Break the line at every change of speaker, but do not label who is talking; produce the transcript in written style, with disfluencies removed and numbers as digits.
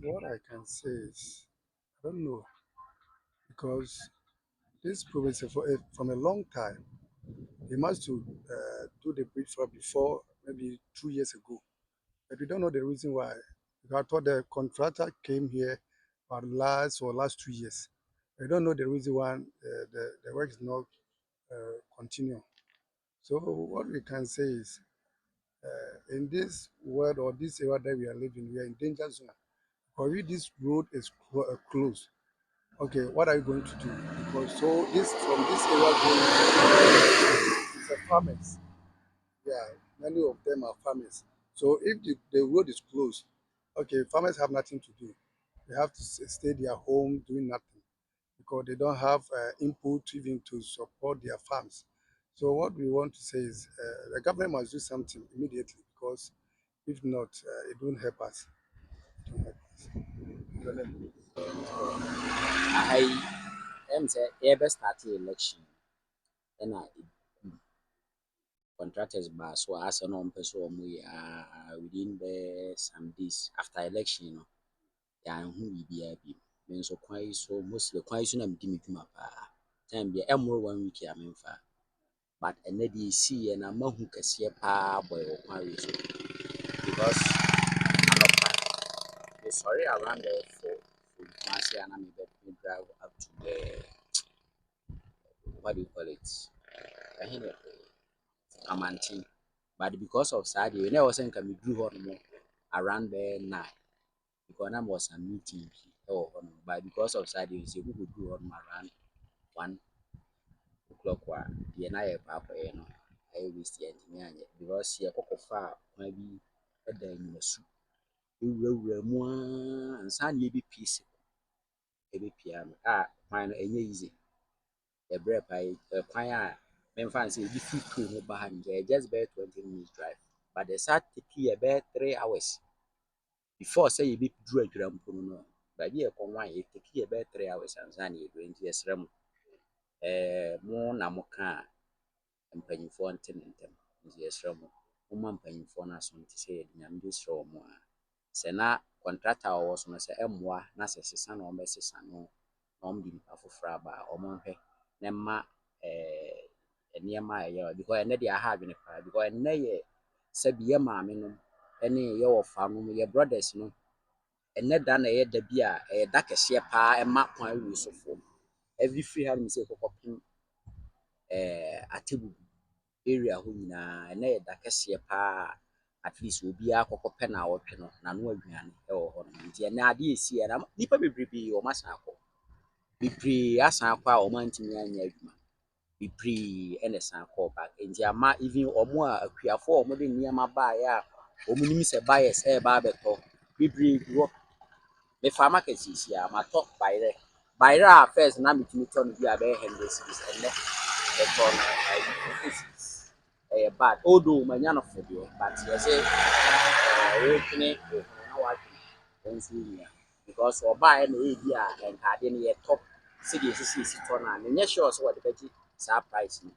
What I can say is, I don't know, because this province from a long time, they must to do the bridge for before maybe 2 years ago. But we don't know the reason why. Because I thought the contractor came here for last or last 2 years. We don't know the reason why the work is not continue. So what we can say is, in this world or this area that we are living, we are in danger zone. Because if this road is closed, okay, what are you going to do? Because so this from this area going, it's a farmers. Yeah, many of them are farmers. So if the road is closed, okay, farmers have nothing to do. They have to stay their home doing nothing because they don't have input even to support their farms. So what we want to say is the government must do something immediately because if not, it won't help us. It won't help us. Your name?
Aha yi sɛ yɛbɛ start election ɛna contractors baa so a asɛ na ɔmpɛ sɛ ɔmo yɛ aa within bɛyɛ some days after election no, yɛanhu biribiara bio. Me nso kwan yi so, mostly kwan yi so na medi me dwuma paa. Time biara ɛmmoro one week a memfa. But ɛnnɛ deɛ ɛsiiɛ no, mahu kɛseɛ paa bɔ wɔ kwan wei so because anɔpa mesɔre around bɛyɛ 4 from Kumasi a na mebɛ me drive up to the, what do you call it, ɛhe ne Amanten. But because of saa deɛ na ɛwɔ sɛ nka meduru hɔnom around bɛyɛ 9 because na mewɔ some meeting bi ɛwɔ hɔnom, but because of saa deɛ nti yɛkɔkɔduruu hɔnom around 1 o'clock a deɛ na yɛrekɔ akɔyɛ no ayɛ waste, yɛantumi anyɛ because yɛkɔ kɔfaa kwan bi ɛda Anyinasu ewurawura mu ara ansa na yɛbɛpue Seko, yɛbɛpue ano a kwan no ɛnyɛ easy. Yɛbrɛɛ paa. Ɛkwan a memfa no sɛ yɛde firi kurom hɔ ba ha no, ɛyɛ just bɛyɛ 20 minutes drive, but ɛsan take yɛ bɛyɛ 3 hours before sɛ yɛbɛduru Adwira mpo no, baabi a yɛkɔ ɛ take yɛ bɛyɛ 3 hours ansa na yɛduru. Nti yɛsrɛ mo, mo na moka a mpanyimfoɔ nte ne ntɛm, nti yɛsrɛ mo, momma mpanyimfoɔ no aso nte sɛ yɛde Nyame de srɛ wɔn a sɛ na contractor a ɔwɔ so no sɛ ɛmmoa na sɛ sesa na wɔbɛsesa no na wɔde nipa foforɔ aba a, wɔnhwɛ na ɛmma nneɛma a ɛyɛ because ɛnnɛ deɛ aha adwene paa because ɛnnɛ yɛ sɛbi yɛ maame nom ne yɛ wɔfa nom, yɛ brothers no, ɛnnɛ da na ɛyɛ da bi a ɛyɛ da kɛseɛ paa ɛma kwan wei sofoɔ. Ɛfiri firi hanom sɛ kɔkɔpem Atebubu area hɔ nyinaa, ɛnnɛ yɛ da kɛseɛ paa. At least obiara kɔkɔpɛ naawɔtwe no n'ano aduane ɛwɔ hɔnom. Nti ɛnnɛ adeɛ a ɛsiiɛ no, nnipa bebrebee wɔn asan akɔ, bebree asan akɔ a wɔn antumi anyɛ adwuma bebree ɛna ɛsan kɔɔ back. Nti ama even wɔn a akuafoɔ a wɔde nneɛma baeɛ a wɔn nim sɛ buyers ɛreba abɛtɔ bebree gu hɔ. Mefa market seesei a matɔ bayerɛ, bayerɛ a first na metumi tɔ no bi a bɛyɛ 100 cedis, ɛnnɛ yɛtɔɔ no ayi 50 cedis. Ɛyɛ bad, although manya no fo deɛ, but yɛsɛ wotwene wo ho na woadwene wo nso wo nua because ɔbaeɛ na ebi a nkaade no yɛtɔ sɛdeɛ ɛsɛ sɛ yɛsi tɔ no a, menyɛ sure sɛ wɔde bɛgye saa price no.